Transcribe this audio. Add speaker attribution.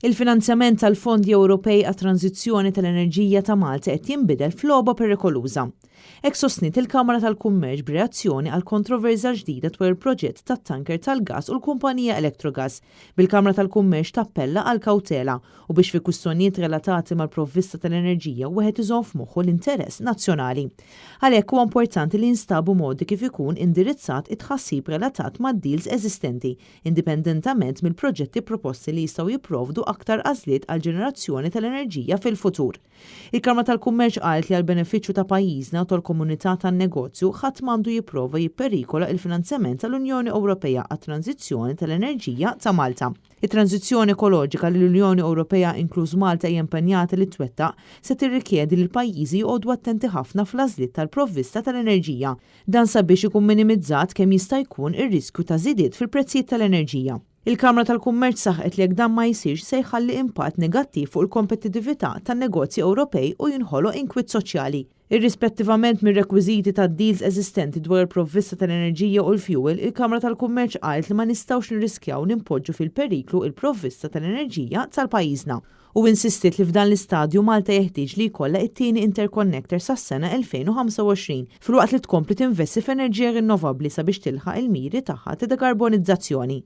Speaker 1: Il-finanzjament tal-Fondi Ewropej għat-Tranżizzjoni tal-Enerġija ta' Malta qed jinbidel f'logħba perikoluża. Hekk sostniet il-Kamra tal-Kummerċ b'reazzjoni għal kontroversja ġdida dwar il-proġett tat-tanker tal-gass u l-kumpanija Electrogas, bil-Kamra tal-Kummerċ tappella għal kawtela u biex fi kwistjonijiet relatati mal-provvista tal-enerġija wieħed iżomm f'moħħu l-interess nazzjonali. Għalhekk huwa importanti li jinstabu modi kif ikun indirizzat it-tħassib relatat mad-deals eżistenti indipendentament mill-proġetti proposti li jistgħu jipprovdu aktar għażliet għall-ġenerazzjoni tal-enerġija fil-futur. Il-Kamra tal-Kummerċ qalet li għall-benefiċċju ta' pajjiżna u tal-komunità tan-negozju ħadd m'għandu jipprova jipperikola l-finanzjament tal-Unjoni Ewropea għat-tranżizzjoni tal-enerġija ta' Malta. It-tranżizzjoni ekoloġika li l-Unjoni Ewropea inkluż Malta hija impenjata li twettaq se tirrikjedi li l-pajjiżi joqogħdu attenti ħafna fl-għażliet tal-provvista tal-enerġija. Dan sabiex ikun minimizzat kemm jista' jkun ir-riskju ta' żidiet fil-prezzijiet tal-enerġija. Il-Kamra tal-Kummerċ saħqet li jekk dan ma jsirx se jħalli impatt negattiv fuq il-kompetittività tan-negozji Ewropej u jinħoloq inkwiet soċjali. Irrispettivament mir-rekwiżiti tad-deals eżistenti dwar il-provvista tal-enerġija u l-fjuwil, il-Kamra tal-Kummerċ qalet li ma nistgħux nirriskjaw li npoġġu fil-periklu il-provvista tal-enerġija tal-pajjiżna u insistiet li f'dan l-istadju Malta jeħtieġ li jkollha it-tieni interconnector sas-sena 2025 filwaqt li tkompli tinvesti f'enerġija rinnovabbli sabiex tilħaq il-miri tagħha ta' dekarbonizzazzjoni.